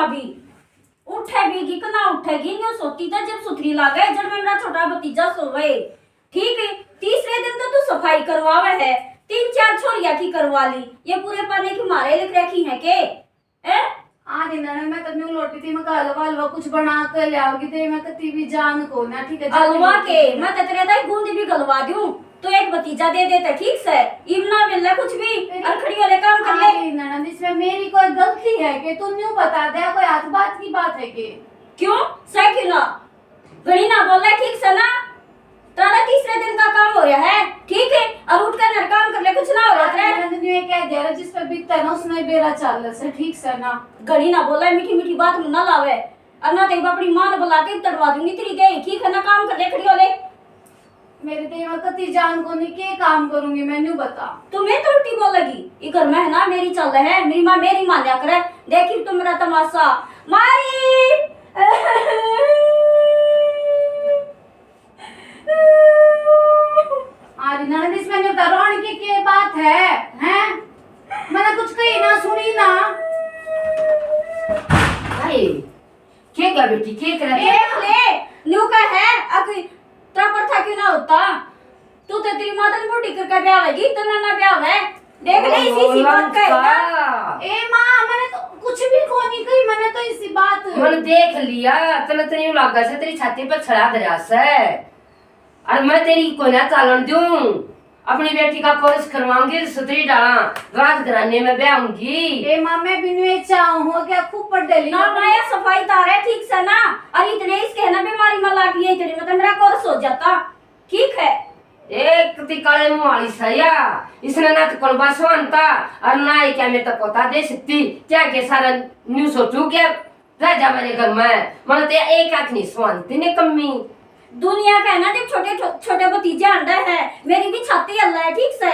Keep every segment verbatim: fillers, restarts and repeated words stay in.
अभी उठेगी कि ना उठेगी, न्यू सोती तो जब सुथरी लागे, जब मेरा छोटा भतीजा सोवे। ठीक है, तीसरे दिन तो तू सफाई करवावे है, तीन चार छोरिया की करवा ली, ये पूरे पाने की मारे लिख रखी है के? हैं? आ दिन ने मैं तो न्यू लौटी थी, मैं कहा, "हलवा, हलवा कुछ बना के ले आओगी।" तो मैं कती भी जान को ना, ठीक है, जा हलवा मेरी के, मैं तो तेरे ताई गूंद भी गलवा दूं, तो एक भतीजा दे देते, ठीक से, इब ना मिलना कुछ भी, तेरी और खड़ी होले काम कर ले। आ दिन ने, इसमें मेरी कोई गलती है कि तू न्यू बता दे, कोई हाथ बात की बात है के? क्यों? सही क्यों ना? घणी ना बोले, ठीक से ना? तारा तीसरे दिन का काम हो रहा है, ठीक है? और उठ कर घर काम कर ले, कुछ ना हो रहा है। मैंने ये कह दिया, जिस पे बीतता है ना, उसने बेरा चाल से, ठीक से ना? घणी ना बोले, मीठी मीठी बात में ना लावे। और ना तेरी अपनी माँ ने बुला के तड़वा दूंगी तेरी देह, ठीक है ना? काम कर ले, खड़ी हो ले। मेरे देह में कती जान को नहीं, के काम करूंगी मैं, न्यू बता। तू मैं तो उल्टी बोलेगी, ये घर में है ना, मेरी चल है, मेरी माँ मेरी मान लिया करे। देखी तू मेरा तमाशा, मारी। अरे ननद, इसमें न्यू तो रोन की के बात है, हैं? मैंने कुछ कही ना, सुनी ना। अरे, के क्या बेटी, के करा? देख ले, न्यू का है, अब तेरा पर था क्यों ना होता? तू तो तेरी माता ने बूढ़ी करके ब्याह होगी, इतना ना ब्याह है। देख ले, इसी, इसी बात का है ना। ए माँ, मैंने तो कुछ भी को नहीं कही, मैंने तो इसी बात। मैंने देख लिया, तने तो यूं लागा से तेरी छाती पर छड़ा धरा से। और मैं तेरी कोई ना चालन दूं। अपनी बेटी का कोर्स करवाऊंगी, सुतरी डाला, राजघराने में ब्याहूंगी। ए माँ, मैं भी न्यू चाहूं हूँ, क्या खूब पढ़ लिखी ना। माया सफाई तारे ठीक से ना, और इतने इसके है ना बीमारी में लागी है, इतने मतलब मेरा कोर्स हो जाता। ठीक है। एक ती काले मुंह वाली सया, इसने ना तो कोलबा सुनता और ना ही क्या मैं तो कोता दे सकती। क्या के सारा न्यू सोचू क्या रह जा मेरे घर में, मन ते एक आंख नहीं सुनती ने कमी। दुनिया का है ना, जब छोटे छो-, छोटे भतीजे आंडा है, मेरी भी छाती हल्ला है, ठीक से।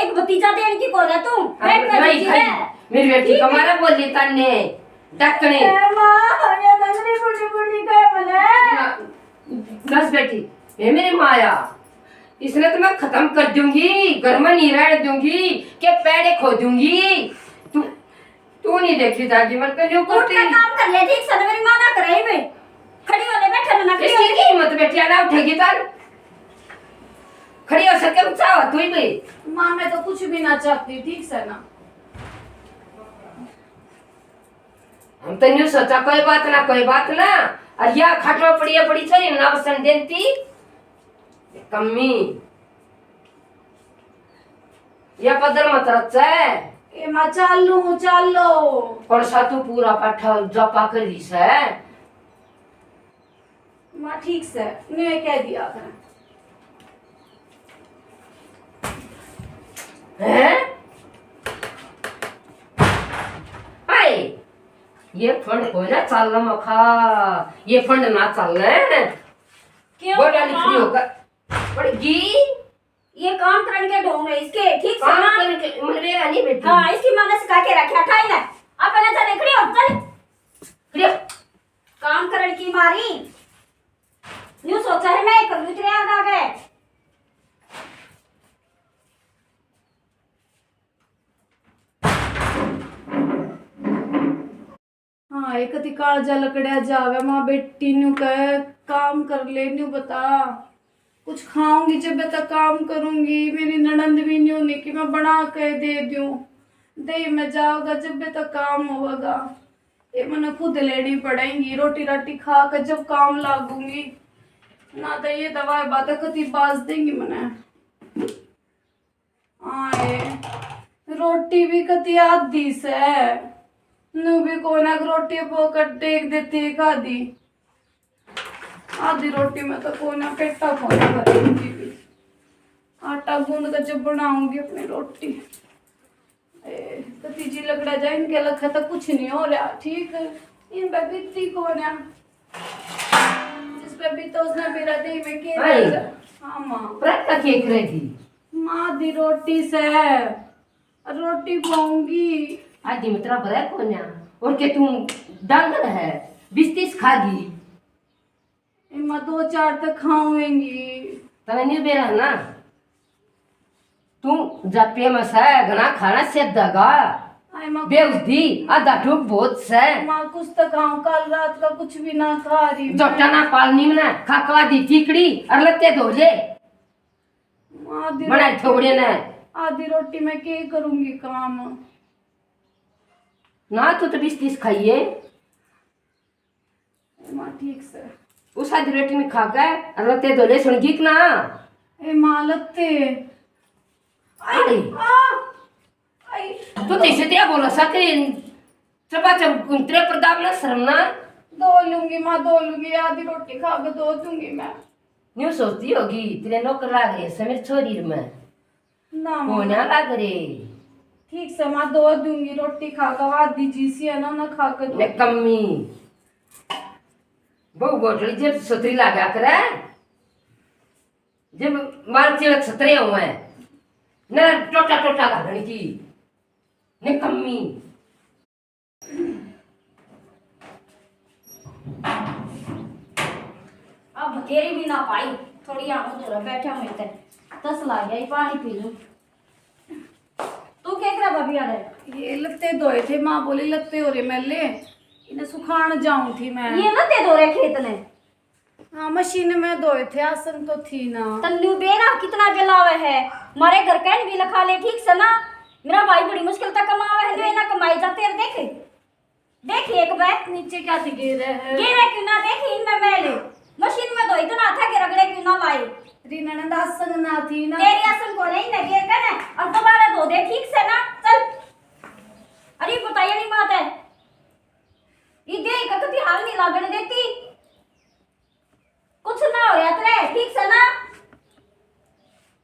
एक भतीजा देने की बोला तू, अरे बैठ कर भाई, जी भाई, है। मेरी बेटी ठीक है। कमारा बोली तन्ने, डकने। ए माँ, ये नजरी बुढ़ी बुढ़ी कहे मने। ना, बस बेटी, हे मेरी माया, इसने तो मैं खत्म कर दूंगी, घर में नहीं रहने दूंगी, के पैड़े खो दूंगी। तू, तू नहीं देखी जागी, मैं तो न्यू उठ करती। के काम कर ले, ठीक से, मेरी माँ ना करे बे। खड़ी हो ले, बैठे ना, खड़ी हो इसकी ले। की हिम्मत बेटी, ना उठेगी तन। खड़ी हो सके, ऊंचा हो तू ही बे। माँ, मैं तो कुछ भी ना चाहती, ठीक से ना। हम तो न्यू सोचा, कोई बात ना, कोई बात ना। और या खाटो पड़ी है, बड़ी छोरी ना वसन देती। कमी। या पदर मत रचे। ए माँ, चालू, चालो। पर सा तू पूरा पाठा जापा कर रही से। माँ, ठीक से, मैं कह दिया कर। हैं? हाय, ये फंड कोई ना चल मखा, ये फंड ना चल। क्यों बोला माँ? लिख लियो कर। पड़गी। ये काम करने के ढोंग है इसके, ठीक से काम ना? करने के, मन मेरा नहीं बेटी। हाँ, इसकी माँ ने सिखा के रखा था इन्हें। अपने चले खड़ी हो, चल। खड़ी हो। काम करने की मारी। न्यू सोचा है मैं कर लूँ तेरे आगे आगे। हाँ, एक ती कालजा लकड़िया जावे, माँ बेटी न्यू कह, काम कर ले, न्यू बता, कुछ खाऊंगी जब तक काम करूंगी। मेरी ननंद भी न्यू नहीं कि मैं बना के दे दूं, दे मैं जाओगा जब तक काम होगा। ये मने खुद लेनी पड़ेंगी, रोटी राटी खा के जब काम लागूंगी ना, तो ये दवाई बातें कती बाज देंगी मने। आए, रोटी भी कती आधी से, न्यू भी कोना के रोटी पोकट टेक देती एक आधी। आधी रोटी में तो कोना पेटा कोना भरेगी भी। आटा गूंद कर जब बनाऊंगी अपनी रोटी। ए, कती जी लकड़ा जा, इनके लखा तो कुछ नहीं हो रहा, ठीक? इन पे बीती कोना। जिस पे बीता उसने मेरा दे में के भाई। हाँ माँ। व्रत का के करेगी? माँ दी रोटी से रोटी पाऊंगी। आदि में तेरा भरा कोन्या। और के तू डांगर है, बिस्तीस खागी। ए माँ, दो चार तो खाऊंगी। तने नहीं बेरा है ना? तू जापे में से घना खाना सेधगा। हाय माँ, बेहुदी, आधा ढूक बहुत सै। माँ, कुछ तो खाऊं, कल रात का कुछ भी ना खा रही मैं। जोटा ना पालनी में ना, खाकवा दी चीकड़ी और लत्ते धो ले। माँ, आधी बना रोटी, थोड़े ना। आधी रोटी में के करूंगी काम? ना, तू तो बीस तीस खाइए। माँ, ठीक से। उस आधी रोटी में खा के और लत्ते धो ले, सुन गई कि ना? ए माँ, लत्ते। आई। आई। आ, आई। तू तो इसे तेरा बोला सा कि चपा चप तेरे प्रताप ना शर्म ना। धो लूंगी माँ, धो लूंगी, आधी रोटी खा के धो दूंगी मैं। न्यू सोचती होगी, तेरे नौकर लाग रहे हैं, समीर छोरी में। ना माँ। होना लाग रहे। ठीक से माँ, धो दूंगी, रोटी खा के, आधी जी सी है ना, ना खा के धो। निकम्मी। बहु गोटली जब सतरी लगा करे, जब माल चिड़क सतरे हुए, न टोटा टोटा घालण की, निकम्मी। अब बथेरी भी ना पाई, थोड़ी आऊं तो बैठा हुए थे, तस ला गया, ये पानी पी लूं। तू क्या करा भाभी आ रहे? ये लत्ते धोए थे, माँ बोली लत्ते हो रहे मैले, इन्हें सुखान जाऊं थी मैं। ये लत्ते धो रहे खेत ने? हाँ, मशीन में धोए थे, आसन तो थी ना। तन्नू बेरा कितना बेलावे है, मारे घर का भी लखा ले ठीक से ना। मेरा भाई बड़ी मुश्किल तक कमावे है, ना कमाई जाते हैं, देख। देख एक बार। नीचे क्या थी गिर रहे हैं? गिर रहे क्यों ना, देख इनमें मैल। मशीन में धोई तो ना था कि रगड़े क्यों ना लाए? री ननद आसन ना थी ना। तेरी आसन को नहीं ना गिर कर ना, और दोबारा धो दे ठीक से ना, चल। अरे बताइए नहीं बात है। ये देख कति हाल नहीं लागण देती। कुछ ना हो रहा तेरे, ठीक से ना?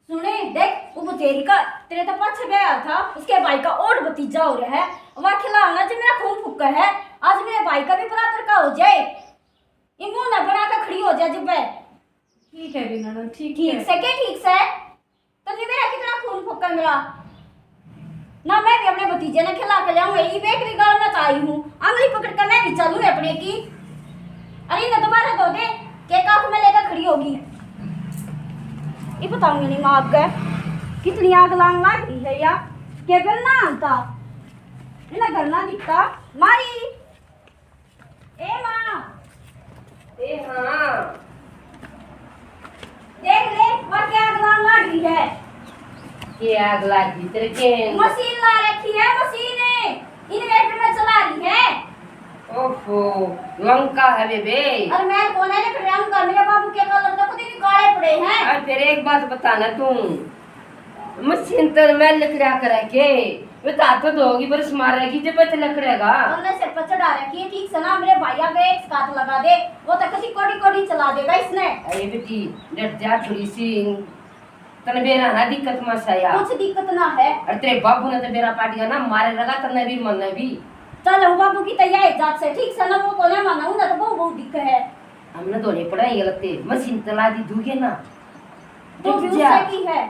सुने, देख, वो तेरी का, तेरे तो पाछे ब्याह था, उसके भाई का और भतीजा हो रहा है। वह खिलाना जो मेरा खून फुक्का है, आज मेरे भाई का भी बराबर का हो जाए। ये मुंह ना बना के खड़ी हो जा जब। ठीक है री ननद, ठीक ठीक है। से के ठीक से? तन्ने मेरा कितना खून फुक्का मेरा। ना मैं भी अपने भतीजे ने खिला के लाऊं, ये बेकरी गाल में तो आई हूँ, आंगली पकड़ के मैं भी चलूं अपने की। अरे इन्हें दोबारा धो दे, के काख में लेकर खड़ी होगी। ये बताऊंगी नहीं मैं आपको, कितनी आग लांग लाग रही है या, के बेल ना आता, इन्हें घर ना दिखता, मारी। ए माँ। ए हाँ। देख ले, वह क्या आग लाग रही है। के आग लाग रही तेरे के? मशीन ला रखी है, मशीन है। इन्वर्टर में चला रही है। ओहो, लंका है बेबे। और मैं कौन है, लेकिन रंग का मेरे बाबू के कलर तो खुद ही काले पड़े हैं। और फिर एक बात बताना तू, मशीन तो मैं लिख रहा करे के, वे तो हाथ धोगी, बरस मारेगी जब तो लकड़ेगा। हमने सिर पर चढ़ा रखी है, ठीक से ना मेरे भाइया पे एक हाथ लगा दे, वो तो कसी कोड़ी कोड़ी चला देगा इसने। अरे बेटी, डट जा थोड़ी सी, तने बेरा ना दिक्कत मत आया। कुछ दिक्कत ना है। अरे तेरे बाबू ने तो बेरा पाटिया ना मारे लगा, तन्ने भी मन्ने भी। चल, हम बाबू की तैयारी जात से, ठीक से ना वो कोने माना, उन्हें तो बहुत बहुत दिक्कत है। हमने धोने पड़े ये लत्ते, मशीन चला दी दूगे ना। तो डट भी जा। उससे की है।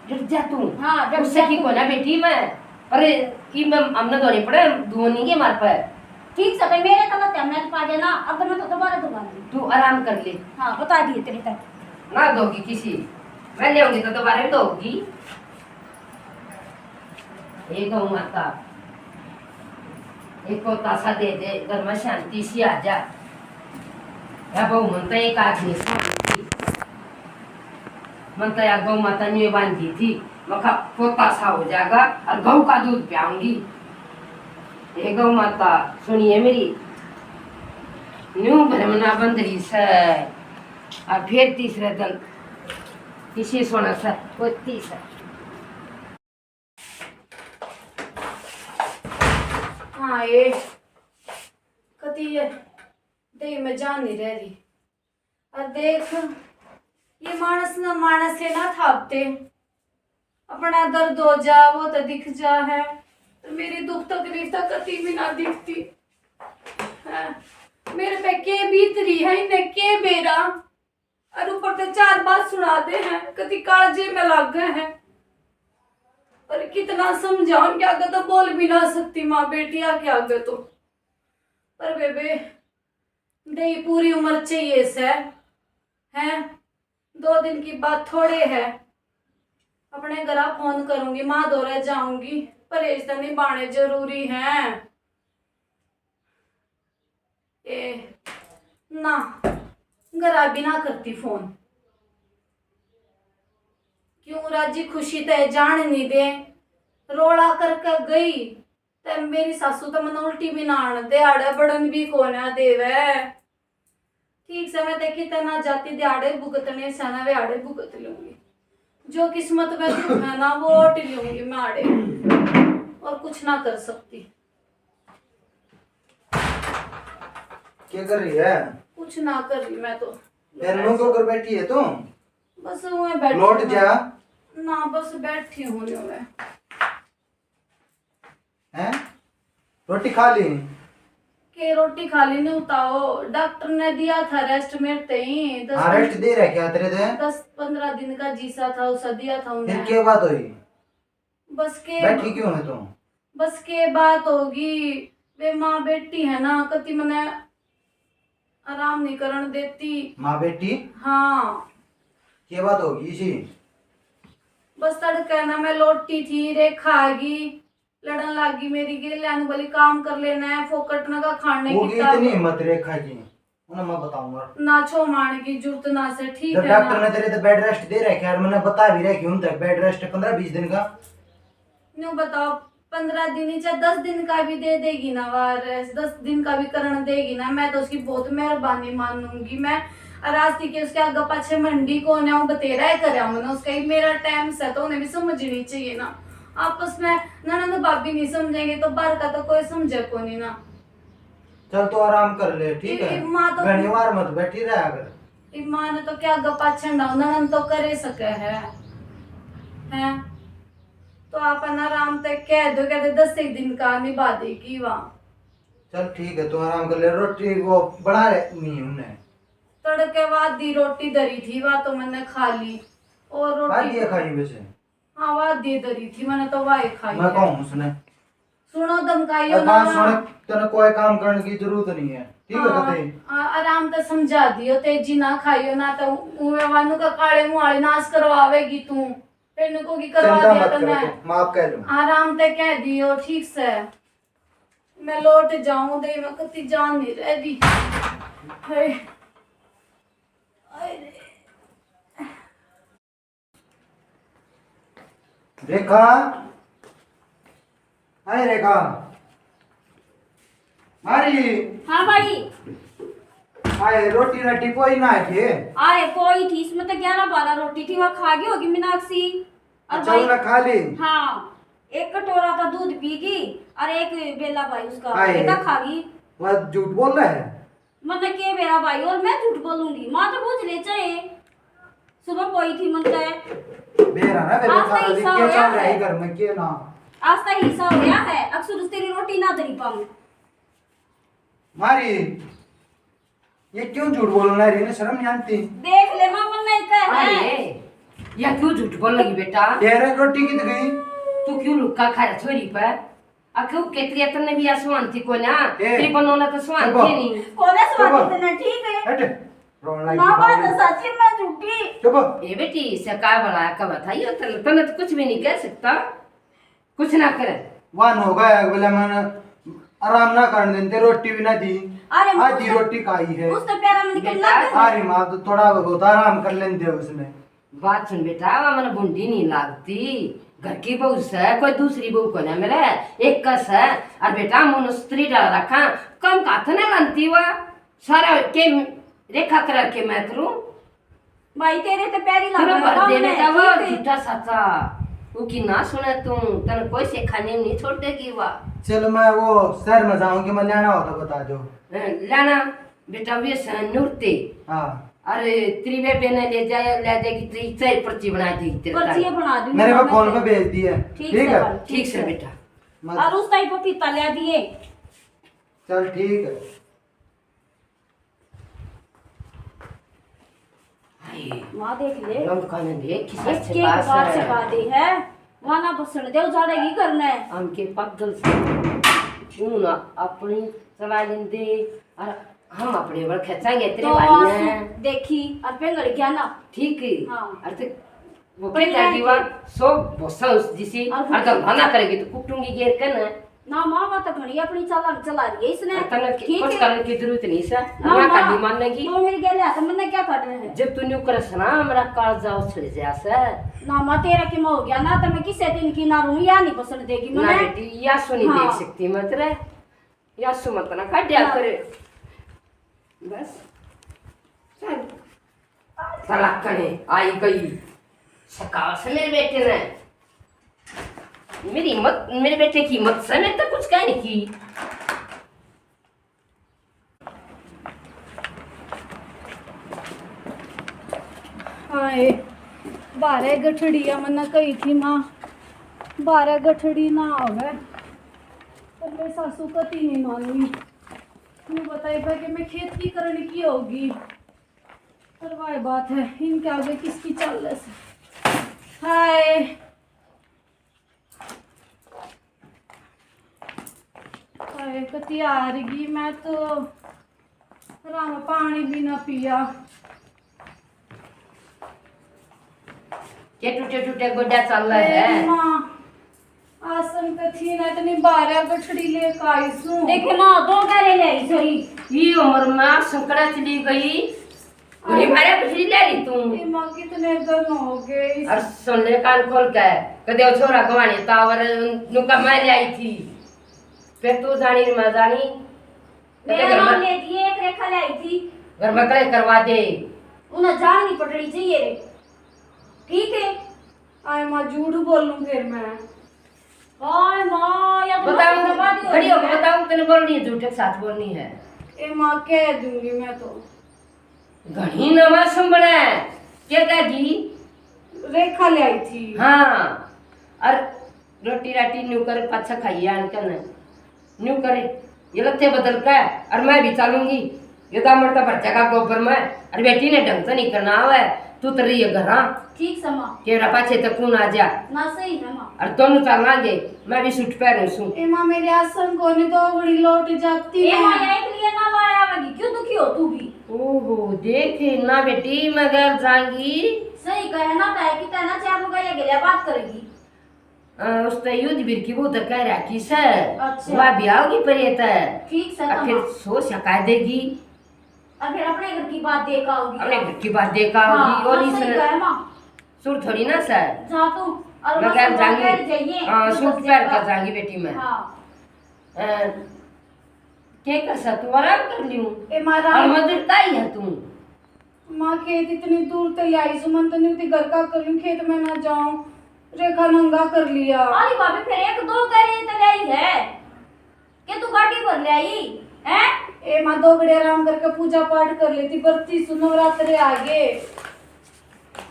डट जा तू। हाँ, डट उससे जा की तू। कोना बेटी मैं, पर ई मैं हमने धोने पड़े, धो नहीं गए मार पर। ठीक से, तो मेरे गलत है, मैं पा गया ना, अब मैं तो दोबारा धोवाऊंगी। तू आराम कर ले। हाँ, बता दिए तेरे तक। ना धोगी किसी, मैं ले आऊंगी तो दोबारा भी धोगी। हे गौ माता, एक पोता सा दे दे, घर में शांति सी आ जा। या बहू, मन तो एक आदमी सी थी, मन तो या गौ माता ने बांधी थी, मखा पोता सा हो जाएगा और गौ का दूध पियाऊंगी। हे गौ माता, सुनिए मेरी, न्यू भ्रमना बंद रही से, और फिर तीसरे दिन इसी सोना से कोई तीसरा। हाँ, ये कती है, दे में जान नहीं रह रही। और देख, ये मानस ना मानस है ना थापते, अपना दर्द हो जा, वो तो दिख जा है, तो मेरी दुख तकलीफ तो कती भी ना दिखती। हैं? मेरे पे के बीत रही है, इन्हें के बेरा। और ऊपर ते चार बात सुना दे हैं, कदी कालजे में लागे हैं। और कितना समझाऊं, के आगे तो बोल भी ना सकती माँ बेटी आके आगे तो। पर बेबे, दही पूरी उम्र चाहिए सै, हैं? दो दिन की बात थोड़े है। अपने घरा फोन करूंगी, माँ धोरे जाऊंगी। परहेज तो निभाने जरूरी हैं। ए, ना, घरा भी ना करती फोन। क्यों राजी खुशी ते जान नहीं दे, रोला करके गई। ते मेरी सासू तो मने उल्टी भी ना आण दे, आड़े बड़न भी कोन्या देवे। ठीक से मैं देखी ते ना जाती, दिहाड़े भुगतने से ना, वे आड़े भुगत लूंगी। जो किस्मत में दुख है ना, वो ओट लूंगी मैं आड़े, और कुछ ना कर सकती। क्या कर रही है? कुछ ना कर रही मैं तो। फिर मुंह क्यों कर बैठी है तू? बस मैं बैठी लौट हूँ। जा। ना, बस बैठी हूँ मैं। हैं? रोटी खा ली? के रोटी खा ली नहीं उताओ, डॉक्टर ने दिया था रेस्ट मेरे ते ही, दस हाँ, पन-, रेस्ट दे रहा क्या तेरे ते? दस पन्द्रह दिन का जीसा था, उसा दिया था फिर उन्हें। क्या बात हुई? बस के बैठी क्यों है तू? बस के बात होगी, वे माँ बेटी है ना, कति मने आराम नहीं करण देती। माँ बेटी? हाँ। के बात होगी इसी? बस तड़के ना मैं लोटी थी, रेखा आ गई, लड़न लागी मेरी गेल्या ने, बोली काम कर लेना है, फोकट ना का खाने वो की की ताकत। इतनी हिम्मत रेखा की, उन्हें मैं बताऊंगा। ना छो मान की जरूरत ना से, ठीक जब है डॉक्टर ना? ने तेरे तो बेड रेस्ट दे रखे यार, मैंने बता भी रखी हूं तक बेड रेस्ट पन्द्रह बीस दिन का। न्यू बताओ, पन्द्रह दिन ही चाहे दस दिन का भी दे देगी ना वार, दस दिन का भी करण देगी ना, मैं तो उसकी बहुत मेहरबानी मानूंगी मैं। और आज थी के उसके आगे पाछे मंडी कौन है, वो बतेरा है करे हमने उसका ही। मेरा टाइम से तो उन्हें भी समझनी चाहिए ना। आपस में ननद भाभी नहीं समझेंगे तो बाहर का तो कोई समझे को नहीं ना। चल, तू आराम कर ले, ठीक ये, है? ये माँ तो घणी बार मत बैठी रहा कर। ये माँ ने तो क्या गप्पा छंडाओ, ननद तो करे सके है, हैं? तो अपन आराम ते कह दो, कहते दस एक दिन का निभा देगी वहाँ। चल ठीक है, तू आराम कर ले, रोटी वो बना ले नहीं उन्हें। तड़के वादी रोटी धरी थी, वह तो मैंने खा ली। और रोटी वादी है खाई वैसे? हाँ, वादी धरी थी, मैंने तो वाई खाई मैं है। कहूँ उसने। सुनो, धमकाइयो अब ना। बात सुन, तने कोई काम करने की जरूरत नहीं है, ठीक है? हाँ, कते आ-, आराम ते समझा दियो, तेजी ना खाइयो ना, तो उवे वानू का काले मुंह वाली नाश करवावेगी तू। फिर नु को की करवा चिंता दिया मत करो तने। तू, माफ कह लूँ। आराम ते कह दियो, ठीक से। मैं लौट जाऊं दे, मैं कति जान नहीं रह दी। हाय। हाय रे। रेखा, हाय रेखा, मारी। हाँ भाई। आए, रोटी राटी कोई ना है के? अरे कोई थी, इसमें तो ग्यारह बारह रोटी थी, वह खा गई होगी मीनाक्षी। और अच्छा, भाई, उन्हें खा ली? हाँ, एक कटोरा का दूध पी गई और एक बेला भाई उसका आए। बेटा खा गई। वह झूठ बोल रहा है। मन्ने के बेरा भाई, और मैं झूठ बोलूंगी? माँ तो पूछ ले चाहे। सुबह कोई थी मन चाहे। बेरा ना, बेरा आज तो सारा दिन हिस्सा क्या होया चल रहा है है। घर में, क्या ना? आज तो हिस्सा होया है, अक्सर उस तेरी रोटी ना धरी पाऊं। मारी, ये क्यों झूठ बोलना है रे, इन्हें शर्म नहीं आती? देख ले माँ, मन्ने कह है। अरे, या क्यों झूठ बोल लगी बेटा? तेरे रोटी कित गई? तू क्यों लुक्का खा रहा छोरी पर? अखू केतरी तन्ने भी आसमान थी कोना, ए, तेरी बनोना तो समान चुप। थी नहीं। कोना समान चुप। थी तन्ने, ठीक है। हट, रोन लगी माँ बात बाबू। सच्ची, मैं झूठी। चुप। ए बेटी, से का भला का बताइयो, तन्ने, तन्ने तो कुछ भी नहीं कह सकता, कुछ ना करे। वान हो गया, बोला मैंने आराम ना करने देते, रोटी भी ना दी। अरे आधी माँ, रोटी खाई है। उससे प्यारा मैंने बेटा। लग। अरे माँ, तो थोड़ा बहुत आराम कर लेते हो उसने। बात सुन बेटा, वा मने भुंडी नहीं लागती। घर की बहू से, कोई दूसरी बहू को ना मिले, एक कस है। और बेटा, मुन स्त्री डाल रखा, कम का हाथ ना लानती वा। सारा के रेखा करा के मैं करूं। भाई, तेरे ते पैरी तेरा लाग भर दे बेटा, वो झूठा साचा। वो की ना सुने तू, तने कोई से खाने नहीं छोड़ देगी वा। चलो, मैं वो शहर में जाऊंगी, मैं लेना हो तो बता दो। हैं, लेना। बेटा, वे सन नुरते। हाँ। अरे, तेरी बेबे ने ले जाए, ले जाएगी, तेरी चाय पर्ची बना देगी तेरे पर्ची ताई। बना दूंगी मेरे मैं को फोन पे। भेज दिए। ठीक ठीक से है? भाई, ठीक ठीक से से। बेटा। मत और उस टाइप पपीता ले दिए। चल, ठीक है। हाय। माँ देख ले। लौंडका ने देख, किस एक अच्छे एक बात बात है। सिखा दी है। वहाँ ना बसण दे, उजाड़ेगी घर ने। हम के पागल से। क्यों ना अपनी चला लेंदे और हम अपने बल खेचांगे तेरे तो भाई आंसू ने। देखी और पिघल गया ना। ठीक है। हाँ। और ते वो के जागी वा, सो भोसा उस जिसी, और और तो भाना करेगी तो कुटूंगी गेर के ना। ना माँ, वो तो घणी अपनी चालाक चला रही है इसने। तने ठीक कुछ है। करने की जरूरत नहीं सै। ना ना माँ, काली मानेगी। तो मेरी गेले हाथ में क्या कर रहे हैं? जब तू न्यू करस ना, मेरा कालजा उछल जा सै। ना माँ, तेरा की हो गया ना, तो मैं किसे दिन की ना रहूं, या नहीं बसन देगी ना मने। बेटी, या सुनी हाँ। देख सकती मैं तेरे, या सुमत ना काट दिया ना। करे। बस चल। साला कने आई गई, सकास मेरे बेटे ने। मेरी हिम्मत, मेरे बेटे की हिम्मत से मैं तो कुछ कह नहीं की। हाय, बारह गठड़िया मन्ने कही थी माँ, बारह गठड़ी ना होवे। पर मेरी सासू कती नहीं माननी। मैं बताई पे कि मैं खेत की करने की होगी। पर वाह बात है, इनके आगे किसकी चाल है? हाय। हाय, कती हार गई मैं तो। राम पानी भी ना पिया। के टूटे टूटे गोड्डा चल रहा ए है? माँ, आसन तो थी ना, इतनी बारह गठड़ी लेके आई सूं। देखे माँ, दो करे ले आई सरी। ये उम्र में संकड़ा चली गई। कोई मारे कुछ नहीं ले रही तू। ए माँ, कितने दिन हो गए इस और सुन ले कान खोल के, कदे वो छोरा गवाने तावर नुका मैं ले आई थी, फिर तू जानी न मैं जानी। कदे मेरा घर नाम में ले दिए, एक रेखा ले आई थी। घर में करे करवा दे। उन्हें जान नहीं पड़नी चाहिए रे। ठीक है। आए माँ, झूठ बोलूं फिर मैं? आए माँ, या तो बताऊं, बस बर्बादी हो खड़ी होके रही है। बताऊं, तने बोलनी है, झूठ के साथ बोलनी है। ए माँ, कह दूंगी मैं तो। घणी नवा संभला है, के दादी? रेखा ले आई थी। हाँ, और रोटी राटी न्यू कर पाछा खाइए आन के ना। न्यू करे, ये लत्ते बदल के, और मैं भी चलूंगी। ये दामड़ तो भर जाएगा गोबर में, और बेटी ने ढंग से नहीं करना आवे, तू तो रही है घर। ठीक सै माँ। के रहा पाछे तो कौन आ जा। ना सही है माँ। और दोनों चलांगे, मैं भी सूट पहनू सूं। ए माँ, मेरी आसन कोनी तो बड़ी लोट जाती ए है। माँ, या एक लिए ना लाया आवेगी, क्यों दुखी हो तू भी? ओहो, देख ना बेटी, मैं घर जाऊंगी। सही कहे ना, ताए की ताए ना चार लुगाइयाँ गेल्या बात करेगी। अ, उस ते युद्ध वीर की वो तो कह रहा की सै, अच्छा। वह भी आओगी पर ये तो। ठीक सै, अब फिर तमा। सो सका देगी। और फिर अपने घर की बात देख आओगी। अपने घर की बात देख आओगी, हाँ, और बस इस सही कहे माँ। सुर थोड़ी ना सै। जा तू, और मैं बस घर हम जाऊंगी। पहले जाइए, हाँ, तू सूट बस पहन जाएगा। कर जाऊंगी बेटी मैं। हाँ। अ, के कर सै तू आराम कर लियो। ए माँ, और मजदूर ताई है तू। माँ, खेत इतनी दूर ते ले आई सू, मन तो नहीं होती घर का कर लूं, खेत में ना जाऊं। रेखा नंगा कर लिया। अरे भाभी, फिर एक दो करे तो ले आई है, के तू गाड़ी भर ले आई है? ए माँ, दो घड़ी आराम करके पूजा पाठ कर लेती, बरती सू, नवरात्रे आ गए।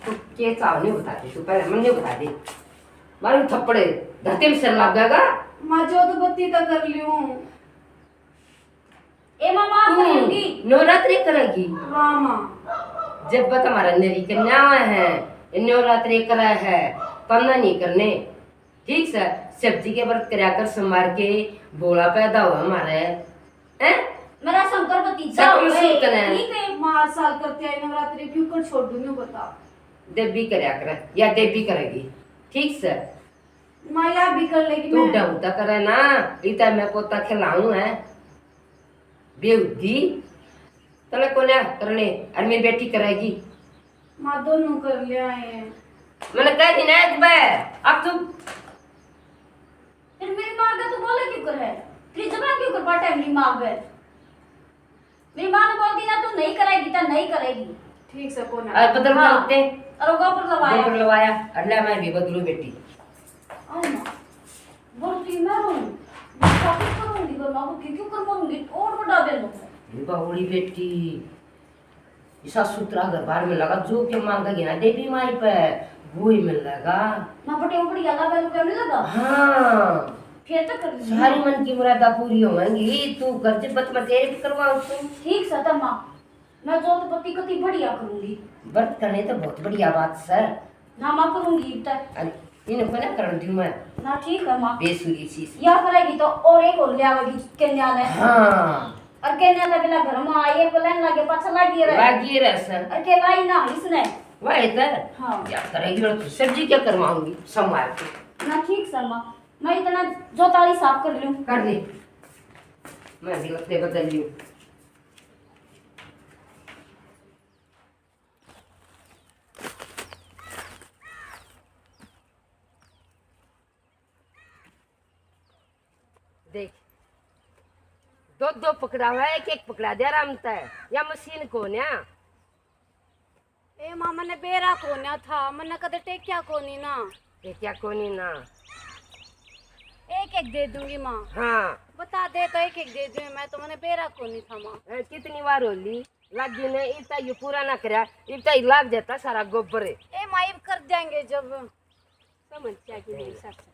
तू के चाव नहीं बता दे, तू पहले मन नहीं बता दे, मारू थप्पड़े धरती में सिर लग जाएगा। माँ, जोत बत्ती तो कर लूं। ए माँ, माफ तू कर दूंगी। नवरात्रे करेगी? हाँ माँ। जब बता हमारा नरी कन्या है, ये नवरात्रे करे है, तन्ना नहीं करने। ठीक सै, सब्जी के व्रत करया कर, सोमवार के भोला पैदा हो हमारे। हैं? मेरा शंकर भतीजा शंकर हो गए। सूतन है। ठीक है। माँ, हर साल करते आई नवरात्रि, क्यों कर छोड़ दूं, न्यू बता। देवी करया करे, या देवी करेगी। ठीक सै। माँ, या भी कर लेगी तू मैं। ढंग तो करे ना, इतना मैं पोता खिलाऊं है। बेहुदी, तने कोन्या करने, और मेरी बेटी करेगी। माँ, दोनों कर ले आए। मैंने कह दी ना एक बार, अब तू फिर मेरी माँ का तू बोले क्यों कर है? तेरी जबान क्यों कर पाटा है मेरी माँ पे? मेरी माँ ने बोल दी ना, तू नहीं करेगी तो नहीं करेगी। ठीक सै, कोन्या। और बदल हाँ। करते? और वो ऊपर लवाया। ऊपर लवाया, अल्लाह मैं भी बदलू बेटी। आओ माँ, बोलती मैं रहूँ, मैं क्या कुछ करूँगी, पर माँ को क्यों क्यों कर मरूँगी, और बता दे दो। ये बावली बेटी, इसा सुथरा घर बार में लगा, जो के मांगेगी ना देवी माई पे, वो ही मिलेगा। माँ, बटे ऊपर गला पे रुपया नहीं लगा? हाँ। फिर तो कर ली। सारी मन की मुरादा पूरी होंगी, तू कर, जब मैं तेरे भी करवाऊँ तू। ठीक सै, तो माँ, मैं जोत बत्ती कती बढ़िया करूँगी। व्रत करने तो बहुत बढ़िया बात सै। ना माँ, करूँगी इब तक। अरे, इन्हें को ना करण दूँ मैं। ना, ठीक है माँ। बेसुरी सी। या करेगी तो और एक और ले आवेगी कन्या ने। हाँ। और कन्या ने बिना घर में आई, एक लाइन लागे, पाछा लागी रहे। लागी रहे सै। और के लाई ना इसने। वह है तो हाँ। क्या करेगी, मैं तो सब्जी क्या करवाऊंगी, संभाल के। ना ठीक सै माँ, मैं इतना जो ताली साफ कर लूँ। कर ले, मैं भी लत्ते बदल लूँ। देख, दो दो पकड़ा हुआ है, एक एक पकड़ा दे आराम तै। या मशीन को न्या। ए माँ, मन्ने बेरा कोन्या था, मन्ने कदे टेक्या कोनी ना। टेक्या कोनी ना। एक एक दे दूंगी माँ। हाँ। बता दे तो एक एक दे दूंगी मैं तो, मन्ने बेरा कोनी था माँ। ए, कितनी बार हो ली, लागी ने इब ताई यू पूरा ना करया, इब ताई लाग जाता सारा गोबर। ए माँ, इब कर देंगे जब। समझ जागी मेरी सासू।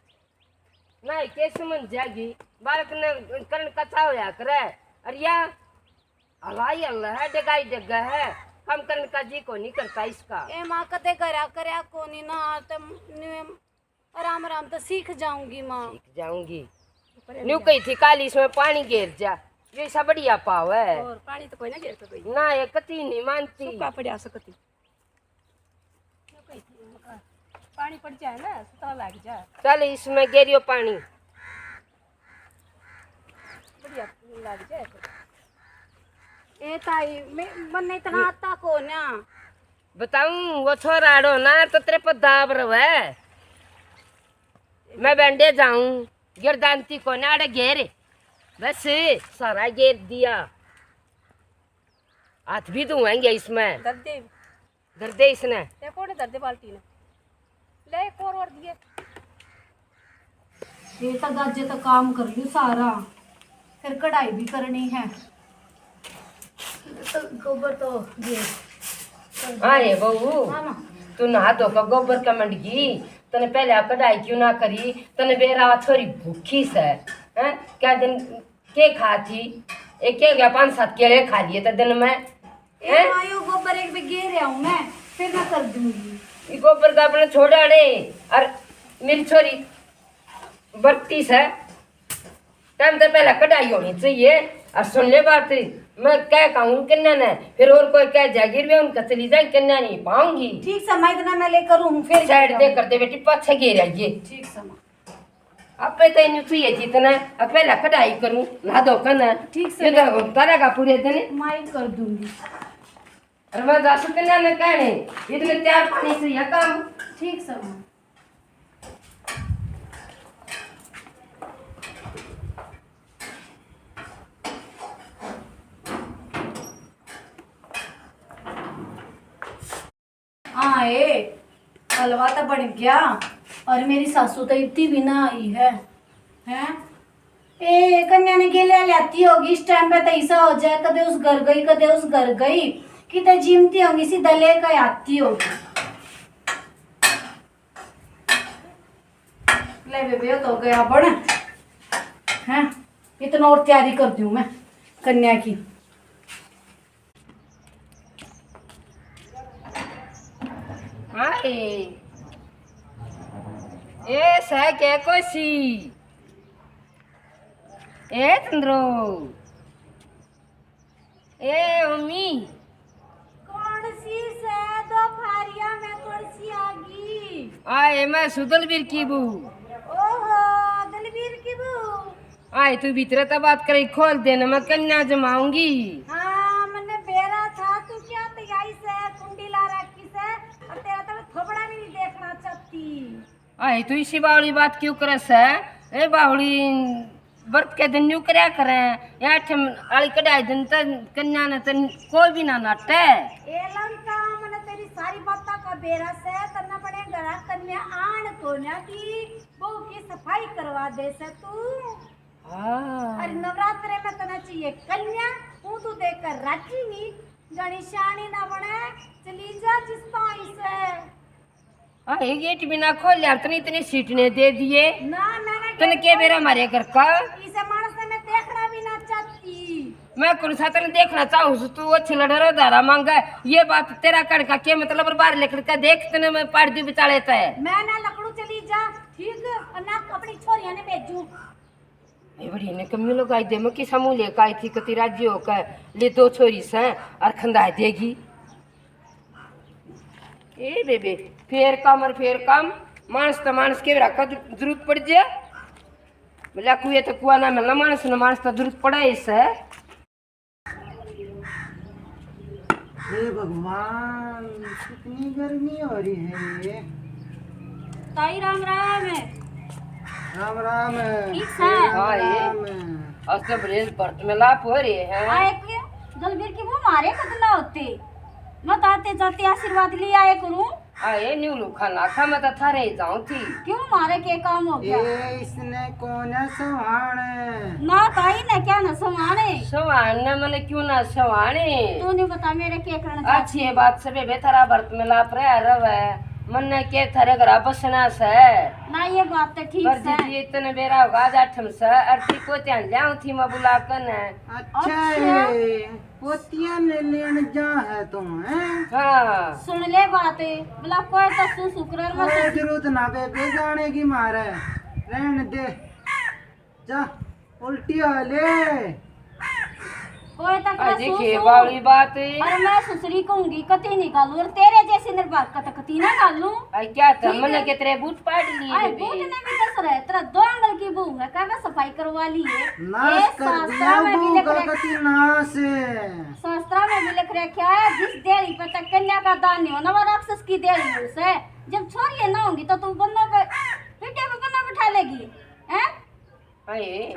नहीं, के समझ जागी, बालक ने करण कच्चा होया करे। अरे या हवाई हल्ला है, डगाई डगा है, काम करने का जी को नहीं करता इसका। ए माँ, कदे घरा करया कोनी ना, तो न्यू आराम आराम तो सीख जाऊंगी माँ। सीख जाऊंगी। न्यू कही थी काली, इसमें पानी घेर जा, ये सब बढ़िया पाव है। और पानी तो कोई ना घेर तो गई। ना, ये कती नहीं मानती। सूखा पड़ा सकती। पानी पड़ जाए ना, सुतरा लग जाए। चल, इसमें गेरियो पानी। बढ़िया लग जाए। ए ताई, मैं, मन्ने इतना आता को ना। बताऊं, वो छोरा आड़ो ना, तो तेरे पर दाब रहे। मैं बेंडे जाऊं, गिरदानती को ना, आड़े घेर। बस, सारा घेर दिया। हाथ भी धुआएंगे इसमें। दर्दे। धर दे इसने। ते कोड़े धर दे बाल्टी ने। ले एक और, और दिए। ये तो गाजे तो काम कर लूँ सारा, फिर कढ़ाई भी करनी है। तो गोबर तो ये। हाँ रे बहू, हाँ माँ। तू नहा धो के गोबर का मंडगी, तने पहले आ कढ़ाई क्यों ना करी? तने बेरा छोरी भूखी से, हैं? क्या दिन के खा थी? एक के गया पाँच सात केले खा लिए तो दिन में। ए हैं? माँ, यो गोबर एक बे गेर आऊं मैं, फिर मैं कर दूंगी। ये गोबर का अपने छोड़ आने, और मेरी छोरी बरती से, टाइम तो पहले कढ़ाई होनी चाहिए। और सुन ले बात, मैं क्या कहूँ कन्या ने, फिर और कोई कह जाएगी, मैं उनका चली जाए, कन्या नहीं पाऊंगी। ठीक से, मैं इतना मैं लेकर हूँ, फिर साइड दे कर दे बेटी, पाछे घेर आइए। ठीक से माँ। अबे तो इन्हें चाहिए जितना, अब पहला कढ़ाई करूं, ला दो कना। ठीक से ये तो होता रहेगा पूरे दिन। माई कर दूंगी। अरे मैं दस कना ने कहने, इतने तैयार पानी से यह काम। ठीक से माँ। हाँ, ए, हलवा तो बन गया। और मेरी सासू तो इतनी भी ना आई है, हैं? ए, कन्या ने गेलिया लाती होगी, इस टाइम पे तो ऐसा हो जाए, कदे उस घर गई, कदे उस घर गई, कितने जीमती होंगी, सीधा लेकर आती होगी। ले बेबे, ये तो गया बन, हैं? इतना और तैयारी कर दूं मैं कन्या की। हाय, ए सै के कोसी, ए चंद्रो, ए मम्मी। कौन सी सै दोपहरिया में कौन सी आ गई? आए मैं सुदलवीर की बू। ओहो, दलवीर की बू। आए, तू भीतर तो बात करे, खोल दे ना, मैं कन्या जमाऊंगी। हाँ, मन्ने बेरा था, तू क्या तैयारी से कुंडी ला रखी से, और तेरा तो मैं थोबड़ा भी नहीं देखना चाहती। आए, तू इसी बावली बात क्यों करे से? ए बावली, व्रत के दिन न्यू करया करे, या ठम आली कढ़ाई दिन त कन्या ने तन कोई भी ना नाटे। ए लंका, मन्ने तेरी सारी बातों का बेरा से, तन्ने बड़े घरा कन्या आन कोन्या की, बहू की सफाई करवा दे से तू। हाँ। अरे नवरात्रे में तने चाहिए कन्या, हूँ तू देकर राजी नहीं, जानी शानी ना बने, चली जा जिस ताई से। हाँ, ये गेट भी ना खोल यार, तने इतने सीटने दे दिए। ना, मैंने तने गेट के खोल बेरा मारे घर का? इसे मानस ने मैं देखना भी ना चाहती। मैं कौन सा तने देखना चाहूँ, तू अच्छी लड़े रो धारा मांगे। ये बात तेरा कण का के मतलब, बाहर निकल के देख, तने मैं पाड़ दी बिचाले ते। मैं ना लकड़ू चली जा, ठीक, और ना अपनी छोरियां ने भेजू। ये बड़ी ने कमी लगाई दे, मैं किसा मुंह लेकर आई थी, कति राजी होकर ले दो छोरी से और खंदा देगी। ए बेबे, फेर काम और फेर काम। मानस तो मानस के रखा जरूरत पड़ जाए। बोला, कुए तो कुआ ना मिलना, मानस ना मानस तो जरूरत पड़ा ही सै। हे भगवान, कितनी गर्मी हो रही है। ताई, राम राम। राम राम। ठीक सै? राम हाँ, ये राम। आज तो बड़े बर्त में लाप हो रहे हैं। आए के दलबीर की वो मारे कद ना होते। मैं तो आते जाते आशीर्वाद ले आए करूं। आए न्यू लुखा लाखा, मैं तो थारे ही जाऊं थी। क्यों, मारे के काम हो गया? ए, इसने कौन है सवान? ना ताई ने क्या ना सवाने? सवान ने मने क्यों ना सवाने? तू नहीं बता मेरे के करना चाहती? अच्छी बात से बेबे, थारा बर्त में लाप रहा रवे। मन्ने के थारे घरा बसना सै। ना, ये बात तो ठीक पर सै। दीदी, इतने बेरा होगा, आज आठम सै, अर्थी को ध्यान ल्याऊं थी मैं बुला कर ने। अच्छा अच्छा। है, पोतियां ने लेन जा है तू, हैं? हाँ। सुन ले बात, बोला कोई तो सु शुक्र में कोई जरूरत ना बेबे जाने की मारे, रहन दे, जा। उल्टी हो ले। कोई तक अरे, देखिए, बावली बात है। अरे, मैं सुसरी कहूंगी, कती नहीं गालू, और तेरे जैसी निर्भाग का तो कती ना गालू। आई क्या था, ठीक मने है। के तेरे बूट पाड़ लिए अरे, बेबे। बूट ने भी कसर है, तेरा दो आंगल की बहू है, कह मैं सफाई करवा ली है। नाश ए, कर शास्त्रा दिया में भी बहू लिख का रख-, कती नाश है। शास्त्रा में भी लिख रखा है, जिस देली पे तक कन्या का दान नहीं होना, वो राक्षस की देली है उसे। जब छोरी ना होंगी तो तू बन्ना पे, पीठे पे बन्ना बिठा लेगी, हैं? अरे,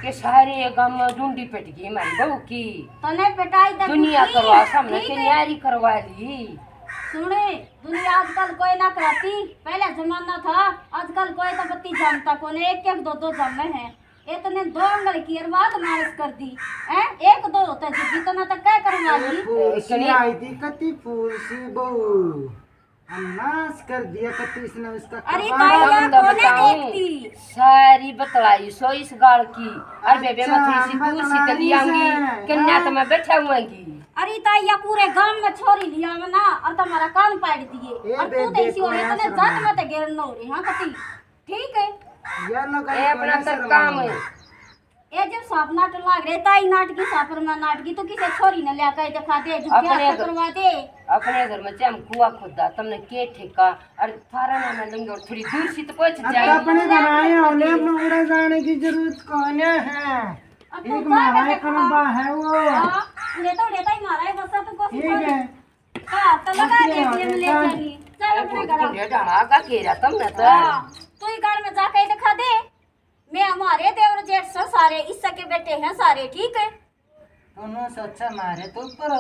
के सारे गांव में डूंडी पिट गई हमारी बहू की। तने पिटाई तो दुनिया की, करवा सामने ठीक के है। न्यारी करवा ली। सुने, दुनिया आजकल कोई ना कराती, पहले जमाना था, आजकल कोई तो बत्ती जानता कोने, एक एक दो दो जामे हैं। इतने दो आंगल की अरबाद मारस कर दी, हैं? एक दो होते जितने तो क्या करवा ली? फूल सी इतनी आई थी, कति फूल सी बहू। नाश कर दिया कति इसने उसका अरे कबाड़ा। ताई, ये कौन है बताऊं? देखती? सारी बतलाई सो इस गाल की। और बेबे अच्छा, मैं थोड़ी सी दूर सी चली आऊंगी, कन्या तो मैं बैठा हुआंगी। अरे ताई, या पूरे गांव में छोरी लिया ना, और तुम्हारा कान पाड़ दिए। ए और तू तो बेबे, इसी हो रही, तने जात में तो गिरन हो रही, हाँ कति। ठीक है। या ना ए अपना तो काम है। ए जब सांप नाटन लाग रहे, ताई नाटकी, सापर में नाटकी, तो किसे छोरी ने लिया के दिखा दे, जो अपने घर करवा दे। अपने घर में चाहे हम कुआ खोदा, तुमने के ठेका? और थारा नाम है लंगोर, थोड़ी दूर सी तो पहुंच जाए। अपने घर आए होने, मंगड़े जाने की जरूरत कौन है? अब तू एक मारा एक बा है वो। हाँ, उड़े तो उड़े ताई मारा है, बस तू कोशिश ठीक है। हाँ, तो लगा दे, ये ले जानी। चल अपने घर। ढाला का घेरा तुमने तो। हाँ, तू ही घर में जाके दिखा दे। मैं हमारे देवर जेठ से सारे, इससे के बेटे हैं सारे, ठीक है? दोनों से अच्छा मारे तो ऊपर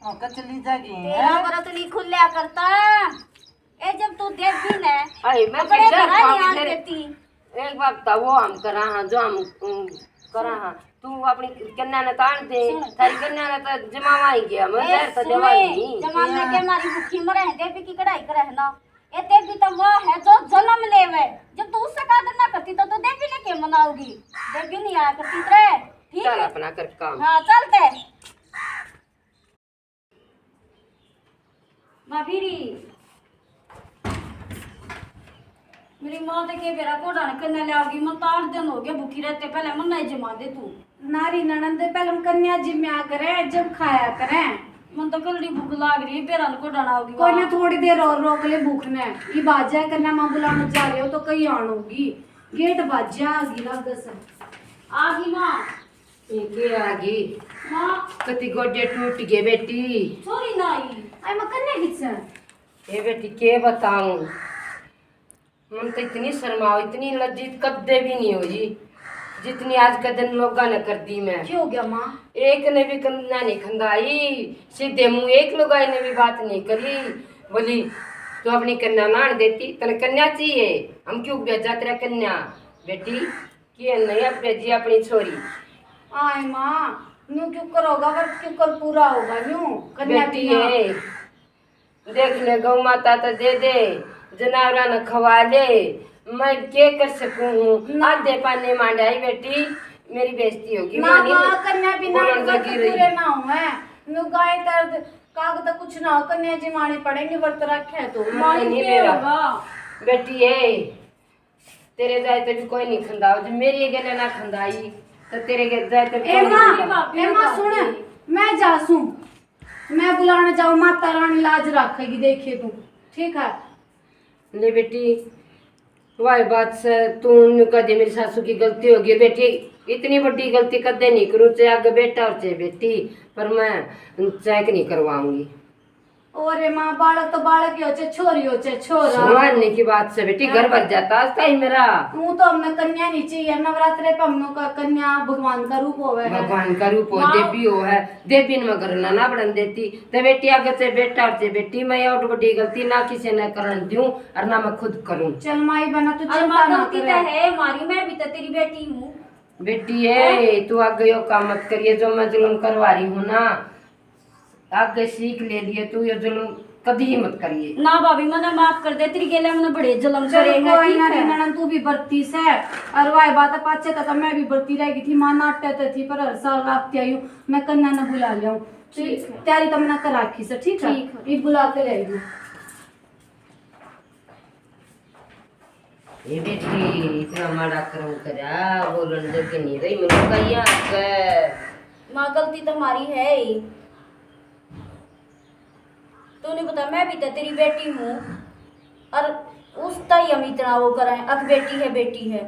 होकर चली जाएगी, तेरा हैं? व्रत नहीं खुल्या करता। ए, जब तू देवी ने अरे, मैं अपने घर नहीं आन देती। एक बात बता, वो हम करा हाँ, जो हम, उम, करा हाँ, तू अपनी कन्या ने तान दे, सुन। थारी कन्या ने तो जमावा ही गया, मैं ए, जहर तो सुन, देवा नहीं। जमाने के मारी भूखी मरे हैं, देवी की कढ़ाई करे है ना। ए देवी तो वो है जो जन्म लेवे। जब तू उससे कादर ना करती तो तू देवी ने के मनाओगी? देवी नहीं आया करती तेरे, ठीक चल है? अपना कर काम। हाँ, चलते। भाभीरी, मेरी माँ तो के बेरा कोडा ने कन्या ले आओगी, मैं तो आठ दिन हो गया भूखी रहते, पहले मन्ना ही जमा दे तू। नारी ननद, पहले हम कन्या जिम्या करें, जब खाया करें। मन तो कलड़ी भूख लाग रही, बेरा ने कोडा ने आओगी कोई ना, माँ। थोड़ी देर और रोक ले भूख ने। ये बाजा कन्या माँ बुलाने जा रहे हो तो कहीं आन होगी, गेट बाजा आगी लागस। आगी माँ। ये के आगी? माँ। कति गोडे टूट गए बेटी। छोरी ना आई। आई मैं कन्या किस? ए बेटी, के बताऊं, मन तो इतनी शर्माओ, इतनी लज्जित कदे भी नहीं हुई, जितनी आज के दिन लोगा ने कर दी मैं। क्या हो गया माँ? एक ने भी कन्या नहीं खंदाई, सीधे मुंह एक लुगाई ने भी बात नहीं करी। बोली, "तू अपनी कन्या नान देती, तने कन्या चाहिए, हम क्यों भेजा तेरा कन्या?" बेटी, के नहीं अब भेजी अपनी छोरी। आए माँ, न्यू क्यों करोगा, व्रत क्यों कर पूरा होगा न्यू? कन्या बेटी बिना। है, देख ले, गौ माता तो दे दे, जनावरा ने खवा ले, मैं के कर सकूं हूँ? ना। आधे पाने मांडाई बेटी, मेरी बेइज्जती होगी। ना माँ, कन्या बिना बोलन व्रत लगी रही। पूरे ना हुए। न्यू गाय दर्द काग तो कुछ ना हो, कन्या जिमाने पड़ेंगे, व्रत रखे तो। माँ, नहीं मेरा होगा। बेटी है, तेरे जाए तो भी कोई नहीं खंदा, जो मेरी गेले ना खंदाई, तो तेरे गे-, जाए तो भी ए कोई माँ, नहीं खंदा। ए माँ, सुन, मैं जा सूं, मैं बुलाने जाऊं, माता रानी लाज रखेगी, देखिए तू। ठीक है। ले बेटी, वाह बात से तू न्यू कह दे, मेरी सासू की गलती होगी बेटी, इतनी बड़ी गलती कदे नहीं करूँ, चाहे आगे बेटा और चाहे बेटी, पर मैं चेक नहीं करवाऊंगी। और रे माँ, बालक तो बालक ही हो, चाहे छोरी हो, चाहे छोरा। सुहाने की बात से बेटी, घर भर जाता आज ताई मेरा। तू तो हमने कन्या नहीं चाहिए, नवरात्रे पे हमनों का कन्या भगवान का रूप होवे है। भगवान का रूप हो, माँ देवी हो है, देवी ने मैं घर ना, ना बढ़न देती। ते बेटी आगे से बेटा और से बेटी, मैं ये और बड़ी गलती ना किसी ने करन दूं और ना मैं खुद करूं। चल माई बना, तू और चिंता माँ ना गलती तो करे। है हमारी, मैं भी तो तेरी बेटी हूँ। बेटी है, तू आगे यो काम मत करिए, जो मैं जुल्म करवा रही हूँ ना, आगे सीख ले लिए, तू ये जुल्म कभी ही मत करिए। ना भाभी, मने माफ कर दे, तेरी गेले मने बड़े जुल्म चल करे हैं, कोई ठीक ना है? रे ननद, तू भी बरती से, और वाह बात है, पाछे तक मैं भी बरती रह गई थी, माँ नाटे तो थी, पर हर साल राखती आई हूँ, मैं कन्या ने बुला लिया हूँ। ठीक है। तैयारी तो मैंने कर रखी से, ठीक है? ठीक है। ये बुला के ले आई हूँ। ए बेटी, इतना माड़ा कर्म करया, बोलन जग नहीं रही, मैंने कही आके। माँ, गलती तो हमारी है ही। तू नहीं पता, मैं भी तो तेरी बेटी हूँ, और उस ताई हम इतना वो करें, अक बेटी है, बेटी है।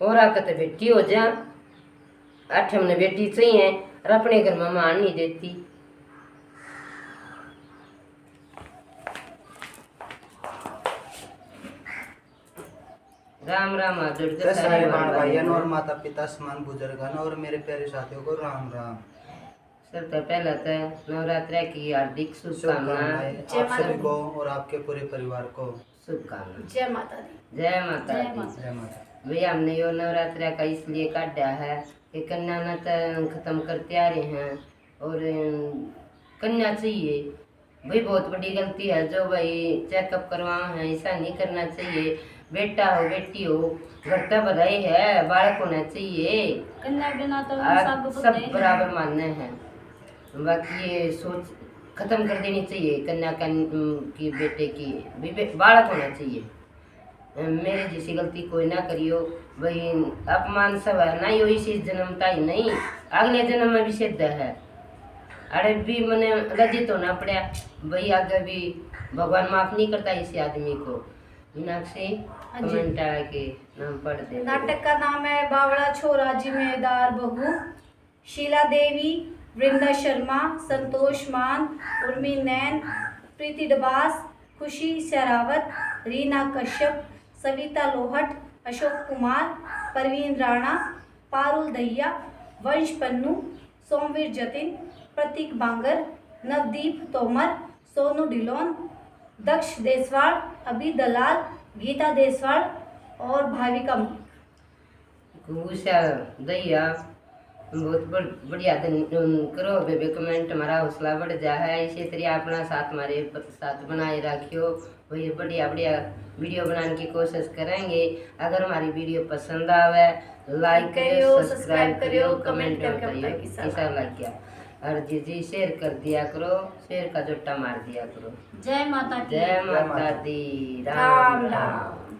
और आके तो बेटी हो जा, आठ हमने बेटी चाहिए, और अपने घर में मान नहीं देती। राम राम, हाथ जोड़ के ते सारे सारे बाण भाइयों और माता पिता समान बुजुर्गन और मेरे प्यारे साथियों को राम राम। सबसे पहले तो नवरात्रे की हार्दिक शुभकामनाएं। शुभकामनाएं आप सभी को और आपके पूरे परिवार को। शुभकामनाएं। जय माता दी। जय माता दी। जय माता। भैया, हमने यो नवरात्रे का इसलिए काढ़ा है कि कन्या ने तो खत्म करते आ रहे हैं और कन्या चाहिए। भाई, बहुत बड़ी गलती है जो भाई चेकअप करवाओ है, ऐसा नहीं करना चाहिए। बेटा हो, बेटी हो, घर तो भलाई है, बालक होना चाहिए। कन्या बिना तो आ, सब सब बराबर मान्य है। बाकी ये सोच खत्म कर देनी चाहिए, कन्या कन-, की, बेटे की भी बे-, बालक होना चाहिए। मेरे जैसी गलती कोई ना करियो। भाई, अपमान सब है ना, यो इसी जन्म ताई नहीं, अगले जन्म में भी सिद्ध है। अरे भी मने लज्जित होना पड़ा भाई, आगे भी भगवान माफ नहीं करता इसी आदमी को। मीनाक्षी, हाँ जी। कमेंट आके नाम पढ़ दे। नाटक का नाम है बावला छोरा जिम्मेदार बहू। शीला देवी, वृंदा शर्मा, संतोष मान, उर्मी नैन, प्रीति डबास, खुशी सहरावत, रीना कश्यप, सविता लोहट, अशोक कुमार, परवीन राणा, पारुल दहिया, वंश पन्नू, सोमवीर जतिन, प्रतीक बांगर, नवदीप तोमर, सोनू ढिलोन, दक्ष देसवाल, अभी दलाल, गीता देसवाल और भाविका मलिक। घूसा दहिया, बहुत बड़-, बढ़िया दिन, उम, करो बेबे कमेंट, हमारा हौसला बढ़ जा है। इसी तरह अपना साथ, हमारे प-, साथ बनाए रखियो। वही बढ़िया, बढ़िया वीडियो बनाने की कोशिश करेंगे। अगर हमारी वीडियो पसंद आवे, लाइक करियो, सब्सक्राइब करियो, कमेंट करियो, कैसा लग गया। और जी, जी, शेयर कर दिया करो, शेयर का जोटा मार दिया करो। जय माता दी। जय माता दी। राम, राम।